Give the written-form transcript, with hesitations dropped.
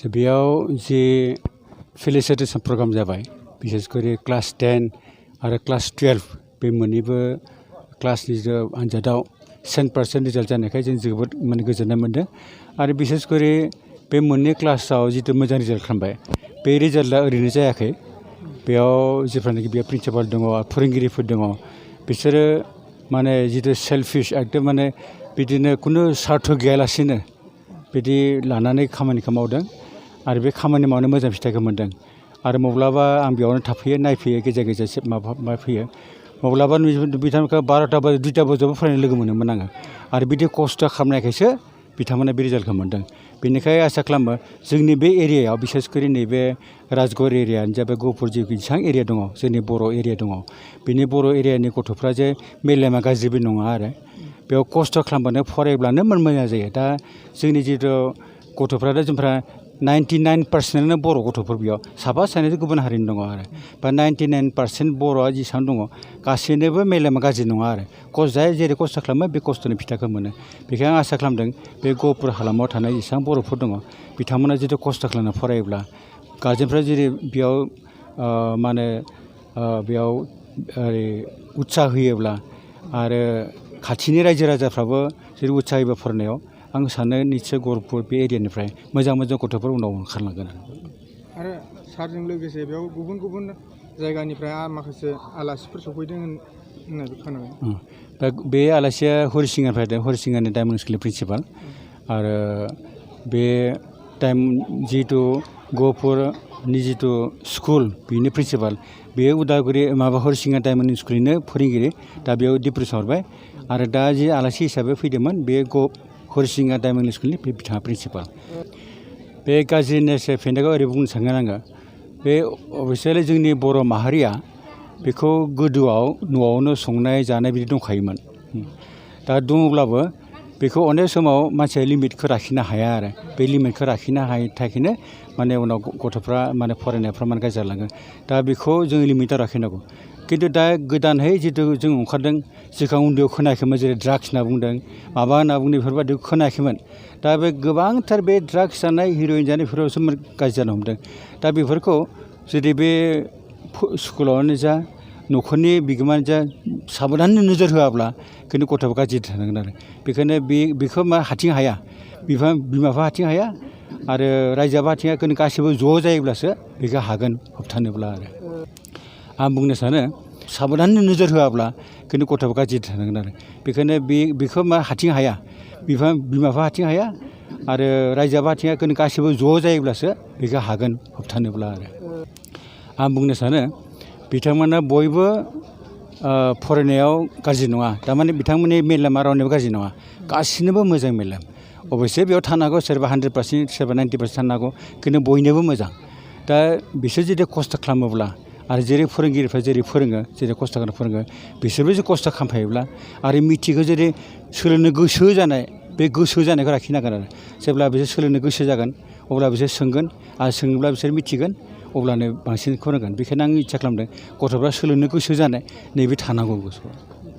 बेयाव जे felicitation programme जाबाय बिसेसकरि क्लास 10 आरो क्लास 12 बे मोननैबो क्लासनि आनजादाव 100% रिजाल्ट जानायखाय जों जोबोद गोजोननाय मोनदों आरो बिसेसकरि बे मोननै क्लासाव जितु मोजां रिजाल्ट खालामबाय बे रिजाल्टआ ओरैनो जायाखै बेयाव जेफ्रानाखि बेयाव प्रिन्सिपाल दङ फोरोंगिरिफोर दङ बिसोरो जितु सेल्फिश एकदम बिदिनो खुनु सार्थ गैयालासेनो बिदि लानानै खामानिखौ मावदों आरो बे खामानि मावनो मोजां फिथाइखौ मोनदों आरो माब्लाबा आं बेयावनो थाफैयो नायफैयो गेजेर गेजेर माबा फैयो माब्लाबा बिथांमोनखौ 12टा बाजि 2टा बाजियावबो फरायनो लोगो मोनोमोन आङो आरो बिदि खस्थ' खालामनायखायसो बिथांमोना बे रिजाल्टखौ मोनदों बेनिखायनो आसा खालामो जोंनि बे एरियायाव बिसेसकरि नैबे राजगड़ एरियानो जाबाय गहपुर जेसेबां एरिया दङ जोंनि बर' एरिया दङ बेनि बर' एरियानि गथ'फ्रा जे मेलेमा गाज्रिबो नङा आरो बेयाव खस्थ' खालामबानो फरायब्लानो मोजां जायो दा जोंनि जितु गथ'फ्रा जोंफ्रा 99%आनो बर' गथ'फोर बेयाव साफा सानैसो गुबुन हारिनि दङ आरो बा 99% बर'आ जेसेबां दङ गासैनोबो मेलेमा गाज्रि नङा आरो जाय जेरै खस्थ' खालामो बे खस्थ'नि फिथाइखौ मोनो बेखायनो आं आसा खालामदों बे गहपुर हालामाव थानाय जेसेबां बर'फोर दङ बिथांमोना जुदि खस्थ' खालामना फरायोब्ला गार्जेनफ्रा जेरै बेयाव बेयाव ओरै उत्साह होयोब्ला आरो खाथिनि रायजो राजाफ्राबो जेरै उत्साह होयोबा फरायनायाव आं सानो निस्सय गहपुर बे एरियानिफ्राय मोजां गथ'फोर उनाव ओंखारलांगोन आरो सारजों लोगोसे बेयाव गुबुन गुबुन जायगानिफ्राय माखासे आलासिफोर सफैदों होननायबो खोनाबाय दा बे आलासिया हरिसिंगानिफ्राय फैदों हरिसिंगानि डायमन्ड स्कुलनि प्रिन्सिपाल आरो बे जितु गहपुरनि जितु स्कुल बेनि प्रिन्सिपाल बेयो उदालगुरि हरिसिंगा डायमन्ड स्कुलनिनो फोरोंगिरि दा बेयाव डिप्रेसन हरबाय आरो दा जि आलासि हिसाबै फैदोंमोन बे हरिसिंगा डायमन्ड स्कुलनि बिथाङा प्रिन्सिपाल बे गाज्रि नेचार फैनायखौ ओरै बुंनो सानगोन आङो बे अबयस्से जोंनि बर' माहारिया बेखौ गोदोआव न'आवनो संनाय जानाय बिदि दंखायोमोन दा दङब्लाबो बेखौ अनेक समाव मानसिया लिमिटखौ लाखिनो हाया आरो बे लिमिटखौ लाखिनो हायै थाखायनो उनाव गथ'फ्रा फरायनायफ्रा गाज्रि जालाङो दा बेखौ जों लिमिटाव लाखिनांगौ खिन्थु दा गोदानहै जितु जों ओंखारदों सिगां उन्दैयाव खोनायाखैमोन जेरै ड्राग्स होनना बुंदों माबा होनना बुंदों बेफोरबायदि खोनायाखैमोन दा बे गोबांथार बे ड्राग्स जानाय हिर'इन जानाय बेफोरावसो गाज्रि जानो हमदों दा बेफोरखौ जुदि बे स्कुलावनो जा न'खरनि बिगोमायानो जा साबधानै नोजोर होआब्ला खिन्थु गथ'फ्रा गाज्रि थानांगोन आरो बेखायनो बेखौ हारसिं हाया बिमा बिफा हारसिं हाया आरो रायजोआबो हारसिं हाया गासैबो ज' जायोब्लासो बेखौ हागोन होबथानोब्ला आरो आं बुंनो सानो साबधानै नोजोर होआब्ला खिन्थु गथ'फ्रा गाज्रि थानांगोन आरो बेखायनो बेखौ हारसिं हाया बिमा बिफा हारसिं हाया आरो रायजोआबो हारसिं हाया गासैबो ज' जायोब्लासो बेखौ हागोन होबथानोब्ला आरो आं बुंनो सानो बिथांमोना बयबो फरायनायाव गाज्रि नङा थारमाने बिथांमोननि मेलेमा रावनिबो गाज्रि नङा गासिनोबो मोजां मेलेम अबयस्से बेयाव थानो हागौ सोरबा 100% सोरबा 90% थानो हागौ खिन्थु बयनोबो मोजां दा बिसोर जुदि खस्थ' खालामोब्ला आरो जेरै फोरोंगिरिफ्रा जेरै फोरोङो जेरै खस्थ' खालामना फोरोङो बिसोरबो जुदि खस्थ' खालामफायोब्ला आरो मिथिगौ जेरै सोलोंनो गोसो जानाय बे गोसो जानायखौ लाखिनांगोन आरो जेब्ला बिसोर सोलोंनो गोसो जागोन अब्ला बिसोर सोंगोन आरो सोङोब्ला बिसोर मिथिगोन अब्लानो बांसिन फोरोंगोन बेखायनो आं इच्ছা खालामदों गथ'फ्रा सोलोंनो गोसो जानाय नैबे थानांगौ गोसोआव